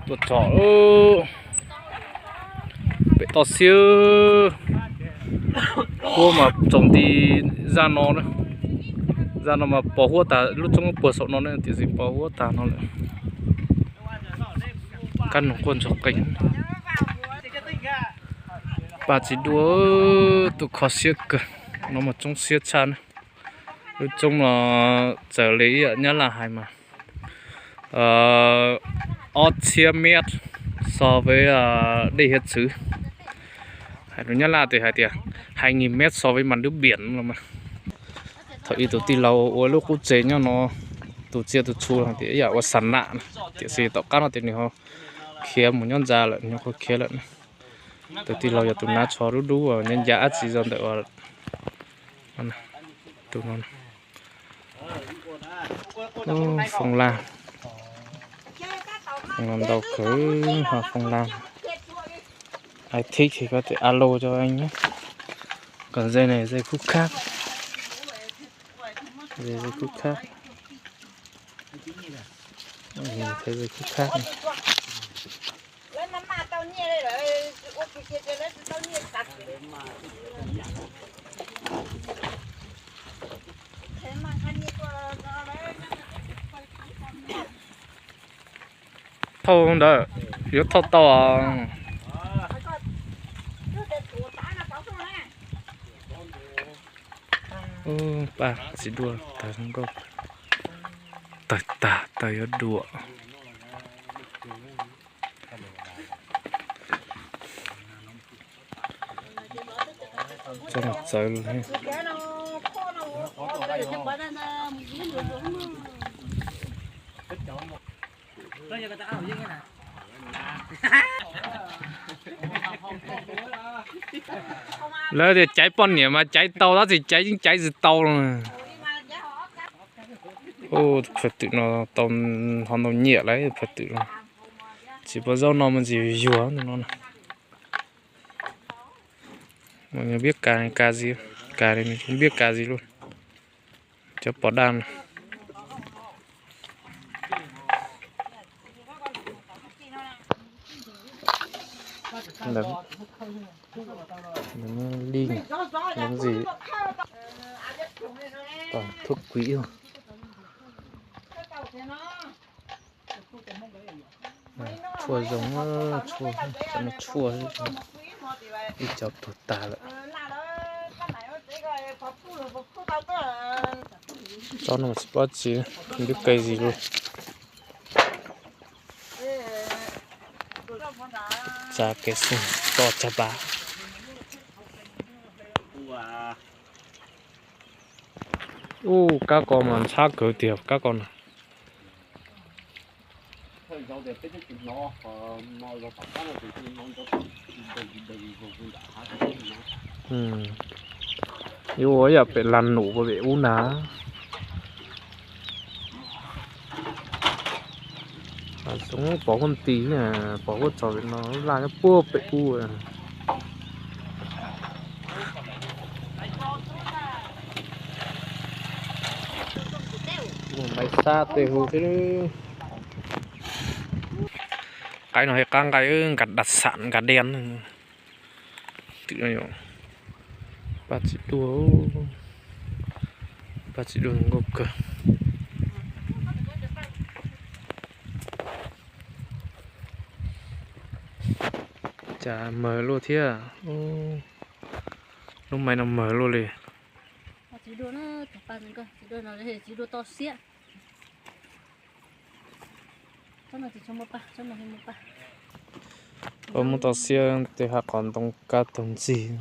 Tuaj txog pem toj siab, huab mas tsaus nti zaj no, zaj no mas pos huab tas, lub roob puag saum no ne, tiam sis pos huab tas no lawm. Kab noog quaj ntsoog qees. Paj txiv duaj, tus kho siab kawg, no mas tsoob siab tshaj na. Lub tsoob no txawm li ib yam nyab laj hais mas ob txhiab mev so vej dej hiav txwv. Hais lus nyab laj tes hais tias hai nghìn mét so với mặt nước biển los mas. Thaum ub tus tij laug ua lub qub tsev nyob no, tus txia tus txhu hais tias ib yam ua xa nam, tiam sis tom qab no ces nws ho khiav mus nyob ntxa lawm, nws ho khiav lawm. Tus tij laug yog tus nav tsho dub dub nyav ncav dab tsi zog ntawm tus no. Foom laj, foom laj ntau kawg, ho foom laj. Ai thib ces koj tes alo rau, kom ze ne, ze khub khab, ze khub khab, ze khub khab. Thauj ntawd yuav thauj tau. Paj txiv duaj tawg zoo nkauj, tawg tag tawg yuav dua. Txawv lawm. Lawv tias caiv poj niam mas caiv tau, tab sis caiv yeej caiv tsis tau los. Phaj twm no tau ho ntau nyiam lawm phaj twm no. Tsis pom zaub no mas ntxim yuag no. Nws npiab kas kas zis, kas nws npiab kas zis lawm. Cov pos daj no. Li ntsis, tom thuab kuiv. Tshuaj zoo, tshuaj, ib co tuag tas lawm. Tsob no mas tsis paub tsi, ntuj kawg zis lawm. Tsa kev xwm to tsa pa. Ub, kab ko mas ntxhab kawg tiag kab ko na. Yuav ua yam pem lag num pem ub na. Xoom pov huab nti, pov huab txog pem no laj nyob puag pem ub. Mus npaim xab tej hu thiab. Qaib no hais qab nqaij, nkas daj xam nkas diav. Twm no yog paj txiv duaj, paj txiv duaj zoo nkauj kawg. Cas mawg luaj thiab. Lub maiv no mawg luaj li. Pab muab tau xiab tej ha qhov ntoo kab taug ntxig.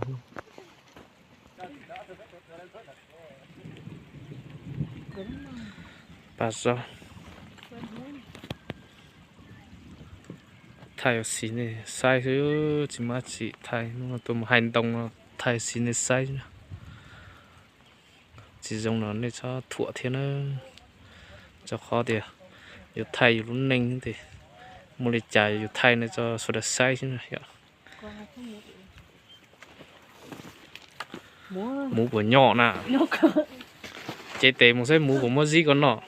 Pab zov. Thaij xis nej saib xwb, tsis muaj dab tsi thaij, hnub no tuaj mus hais ntoo no thaij xis nej saib. Tsis zoo no nej txhob thuam thiab na. Rau qhov tias yus thaij yus lub neej tes, muaj li cas yus thaij no tso sawv daws saib xwb na yom. Muv puas nyom na? Cev tes mus saib muv puas muab zib koj noj.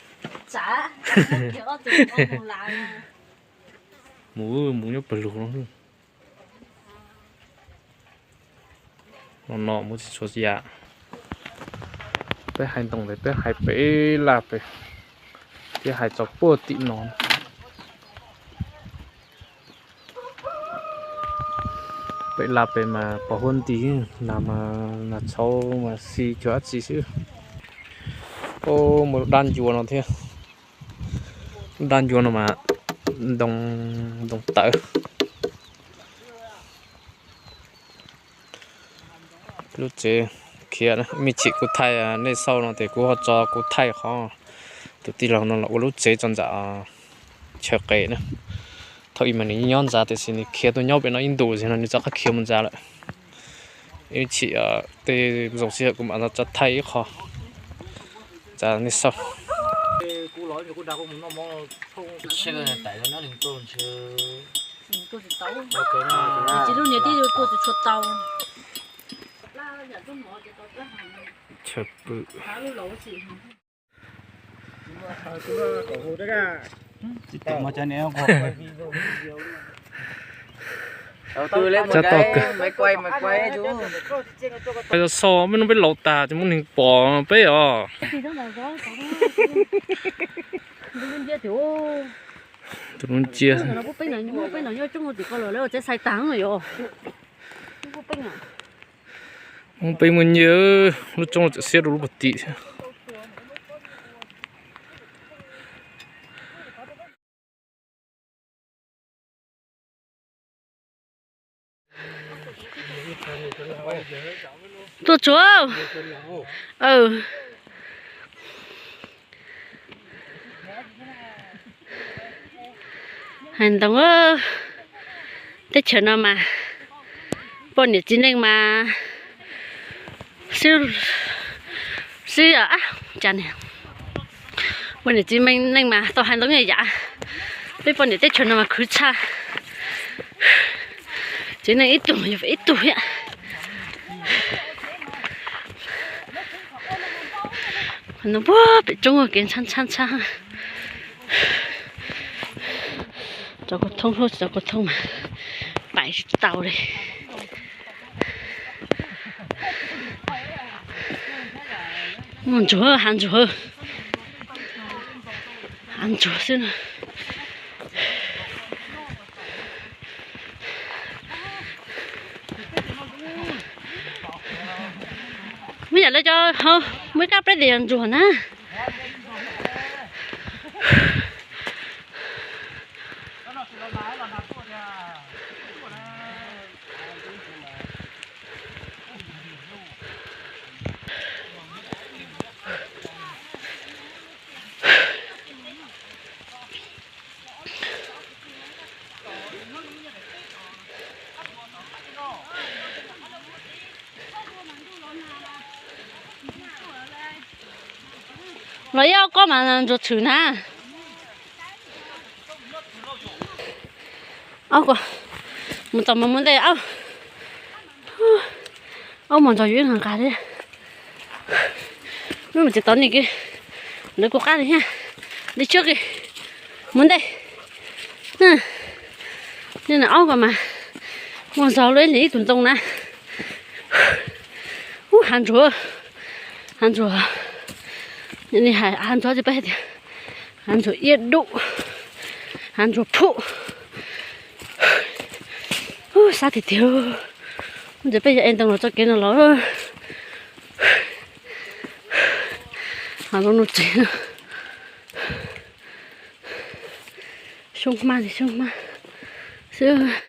Mus, mus nyob pawg lug no. No no mus tsis tshua yam. Peb hais ntoo ntawd peb hais pem laj pem, thiab hais txog puag tim no. Pem laj pem mas pos huab nti, nas mas nas tshauv mas xi cuag dab tsi xwb. Mus dab ncua no thiab. Dab ncua no mas ntoo, ntoo tawv. Lub tsev khiav, me chim kuv thaij nej xauj no ces kuv ho tso kuv thaij qhov tus tij laug no los ua lub tsev tso ntawm chaw qes na. Thaum ub mas nws nyob ntxa tiam sis nws khiav tuaj nyob pem no ib ntus no nws rov qab khiav mus ntxa lawm. Ib chim tej zaum sij hawm kuv mam tso thaij ib qho tsa nej xauj. Chaw pw. Tsa tau kawg. Xauj, xauj, peb hnub peb laus tas ces muaj neeg pom peb os. Tus lub nciab. Hmoob peb muaj nyiaj, lub roob txawm xiab rau lub puag tim thiab. Tuaj tsuav. Hais ntoo, teb chaws no mas poj niam txiv neej mas xwb, xwb, cas ne, poj niam txiv neej mas tau hais ntoo ib yam. Peb poj niam teb chaws no mas khwv tshaj. Txiv neej ib tug yus ib tug thiab. Qhov no puag pem roob kev ntshab ntshab ntshab. Cov kauj thoob hlub, cov kauj thoob mas pais tsis tau li. Muaj ntsuag, hav ntsuag, hav ntsuag xwb na. Muab yam li cov hauv muaj ib kab plab tis yog ntsuag na. Los ib ob kob mas ntsuag tshwm na. Ob ko, mus txog mus mus ntej, aub, mos ntxov yuav ib nqa thiab. Mus tsis tau ni, lawv kuj qab li thiab. Li tsuag kiag, mus ntej. Ni na, aub ko mas muaj zog li ib tug ntoo na. Ub, hav ntsuag, hav ntsuag, hav ntsuag tsis peb hais tias hav ntsuag iab dub, hav ntsuag phum. Ub, sab tiag tiag. Ntxim peb yog ev ntoo los txoj kev no los. Hav zoov nuj txeeg, xyoob hmab li xyoob hmab xwb.